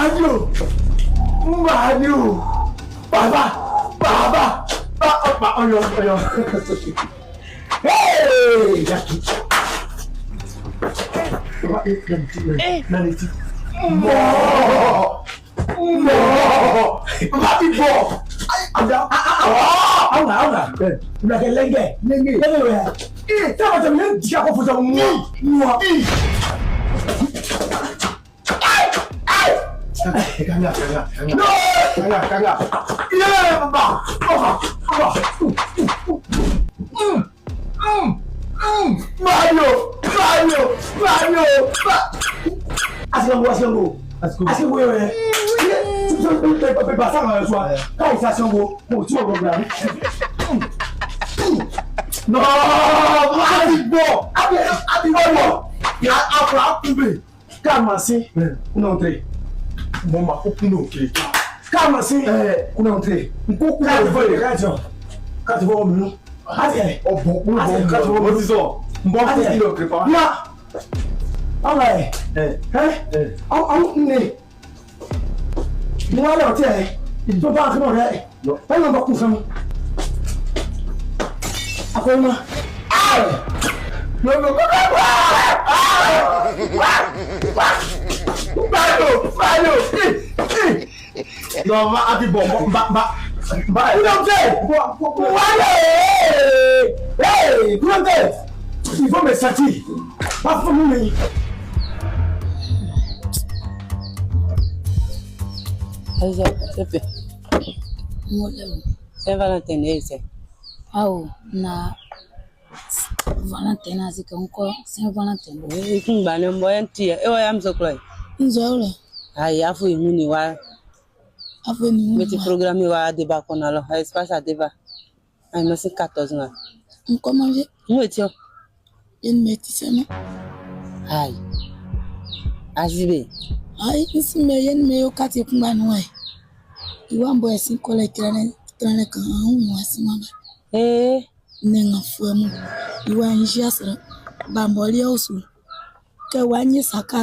Mario! Mario! Baba! Baba! Ba, oyo, oyo. Hey! Mo! Mo! Baba bo! Ada, aw na. Una ke lenge. Lenge. Lenge we. Eh, ta ba ta mi dia ko futa mo. Mo. Kanga, kanga, kanga. No! Kanga, kanga. Yeah, baba. Baba. Baba. Mm. Mm. Mm. Mario! Mario! Mario! Asikango, asikango. Asikango wewe. No, Abi bo. Abi, Abi bo. Ya afra kube. Kamasi. Kuna entre. Bon ma ko kuno kile. Kamasi. Eh, kuna entre. Nko kuna entre. Kajo. Kajo bo minu. Ati. O bon, bon, bon. Kajo bo siso. Bon kilo krepa. Na. Alright. Eh. Eh. Aw aw ne. Mo ala o te. To ba ko re. Pa yo ba ku fam. Akoma. Ah! No no no. Mario, Mario. Non, va abi bon, ba ba. Ba. Kunante. Wale. Hey, Kunante. Il faut me sortir. Pas pour nous. Aïcha, sefe. Saint Valentin ne sɛ. Awo na Valentin na zika nkɔ Saint Valentin. Kun gba ne mbɔ yɛn tiɛ e wa ya muso kura ye. Nzɔ wlɛ. Ayi a fo emu ni wa. Afɔ ni mu. Meti programme wa débat kɔnɔ lɔ espace à débat. Ayi mɛ se 14 na. Nkɔ ma vie. Mun ye tiɔ. Yen mɛ ti sɛmɛ. Ayi. Azibe. Ayi nsi mɛ yen mɛ yo kati kungba nu ayi. Iwa mbɔ ɛsi kɔlɛ tirɛnɛ tirɛnɛ kan an mu ɛsi ma ba. Ee. Ne ŋa fuɛ mu. Iwa nzi asrɛ. Bambɔli osu. Kɛ wa nyi saka.